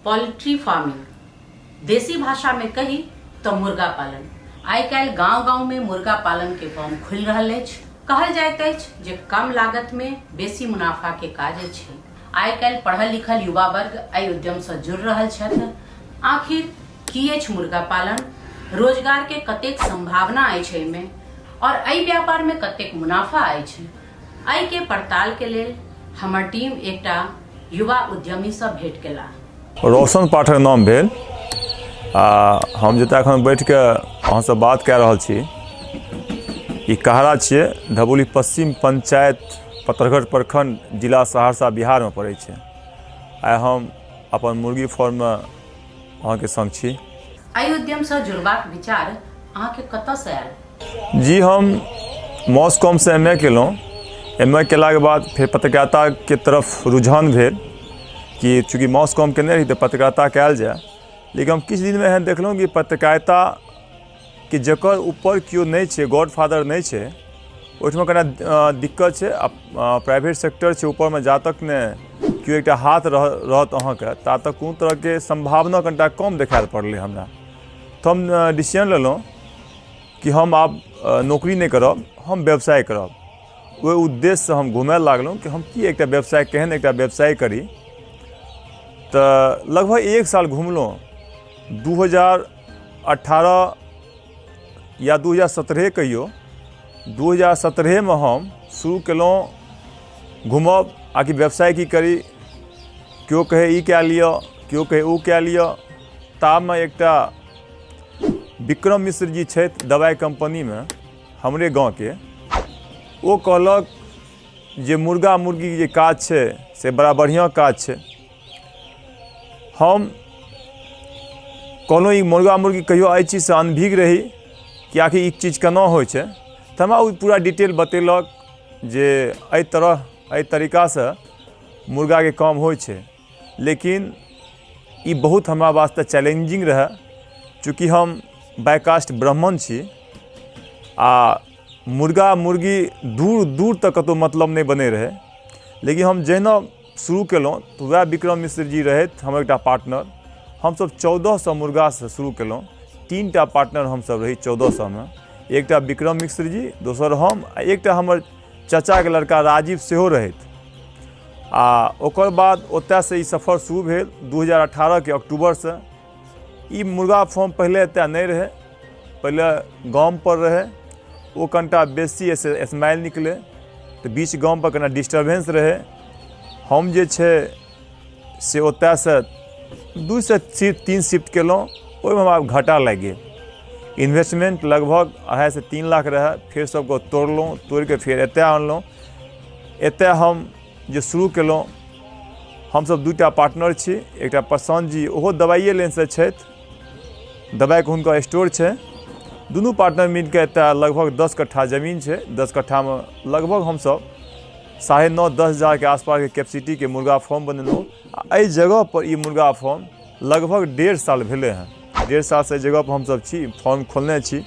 Poultry farming, देसी भाषा में कही तो मुर्गा पालन। आइ काल्हि गांव गांव में मुर्गा पालन के फॉर्म खुलि रहल अछि। कहल जाइत अछि जे कम लागत में बेसी मुनाफा के काज अछि। आइ काल्हि पढ़ल लिखल युवा वर्ग एहि उद्यम से जुड़ रहल छथि। आखिर की अछि मुर्गा पालन, रोजगार के कतेक संभावना अछि एहिमे और एहि व्यापार में कतेक मुनाफा अछि, एहि के पड़ताल के लेल हमर टीम एकटा युवा उद्यमी सँ भेंट केला। रोशन पाठक नाम भेल आ हम जतऽ एखन बैठ कऽ अहाँसँ बात कए रहल छी ई कहरा छियै, धबोली पश्चिम पंचायत, पतरघट प्रखंड, जिला सहरसा, बिहारमे पड़ै छै। आइ हम अपन मुर्गी फार्ममे अहाँके संग छी। एहि उद्यम सँ जुड़बाक विचार अहाँके कतऽ सँ आयल? जी, हम मॉस कॉमसँ एम ए केलहुँ। एम ए केलाके बाद फेर पत्रकारिताके तरफ रुझान भेल कि चूँकि मॉस कॉम केने रही तऽ पत्रकारिता कयल जाय। लेकिन हम किछु दिनमे एहन देखलहुँ कि पत्रकारिताके जकर ऊपर केओ नहि छै, गॉड फादर नहि छै, ओहिठमा कनि दिक्कत छै। आ प्राइवेट सेक्टर छै, ऊपरमे जा तक नहि केओ एकटा हाथ रहत अहाँके ता तक कोनो तरहके सम्भावना कनिटा कम देखायल पड़लै हमरा। तऽ हम डिसीजन लेलहुँ कि हम आब नौकरी नहि करब, हम व्यवसाय करब। ओहि उद्देश्यसँ हम घुमय लागलहुँ कि हम की एकटा व्यवसाय, केहन एकटा व्यवसाय करी। तऽ लगभग एक साल घुमलहुँ, 2018 या 2017 कहियौ, 2017मे हम शुरू केलहुँ घुमब आकि व्यवसाय की करी। केओ कहै ई कए लिअ, केओ कहै ओ कए लिअ। ताबमे एकटा विक्रम मिश्र जी छथि दवाइ कम्पनीमे, हमरे गाँवके, ओ कहलक जे मुर्गा मुर्गीके जे काज छै से बड़ा बढ़िआँ काज छै। हम कहलहुँ ई मुर्गा मुर्गी कहियो एहि चीजसँ अनभिज्ञ रही कि आखिर ई चीज केना होइ छै। तऽ हमरा ओ पूरा डिटेल बतेलक जे एहि तरह एहि तरीकासँ मुर्गाके काम होइ छै। लेकिन ई बहुत हमरा वास्ते चैलेंजिंग रहए, चूँकि हम बाइ कास्ट ब्राह्मण छी आ मुर्गा मुर्गी दूर दूर तक कतहु मतलब नहि बनै रहै। लेकिन हम जहिना शुरू केलहुँ तऽ वएह विक्रम मिश्र जी रहथि हमर एकटा पार्टनर। हमसभ 1400 मुर्गासँ शुरू केलहुँ। 3टा पार्टनर हमसभ रही 1400मे, एकटा विक्रम मिश्र जी, दोसर हम आ एकटा हमर चचाके लड़का राजीव सेहो रहथि। आ ओकर बाद ओतयसँ ई सफर शुरू भेल 2018के अक्टूबरसँ। ई मुर्गा फार्म पहिले एतय नहि रहै, पहिले गामपर रहै। ओ कनिटा बेसी एहिसँ स्माइल निकलै तऽ बीच गामपर कनिटा डिस्टर्बेंस रहै। हम जे छै से ओतयसँ 2सँ 3 शिफ्ट केलहुँ, ओहिमे हमरा घाटा लागि गेल। इन्वेस्टमेंट लगभग 2.5सँ 3 लाख रहै। फेर सबके तोड़लहुँ, तोड़िके फेर एतय आनलहुँ। एतय हम जे शुरू केलहुँ, हमसब 2टा पार्टनर छी, एकटा प्रशान्त जी, ओहो दवाइए लाइनसँ छथि, दवाइके हुनकर स्टोर छै। दुनू पार्टनर मिलके एतय लगभग 10 कट्ठा जमीन छै। 10 कट्ठामे लगभग हमसब 9.5 10 हजारके आसपासके कैपेसिटीके मुर्गा फार्म बनेलहुँ। आ एहि जगहपर ई मुर्गा फार्म लगभग 1.5 साल भेलै हँ। 1.5 सालसँ एहि जगहपर हमसब छी, फार्म खोलने छी।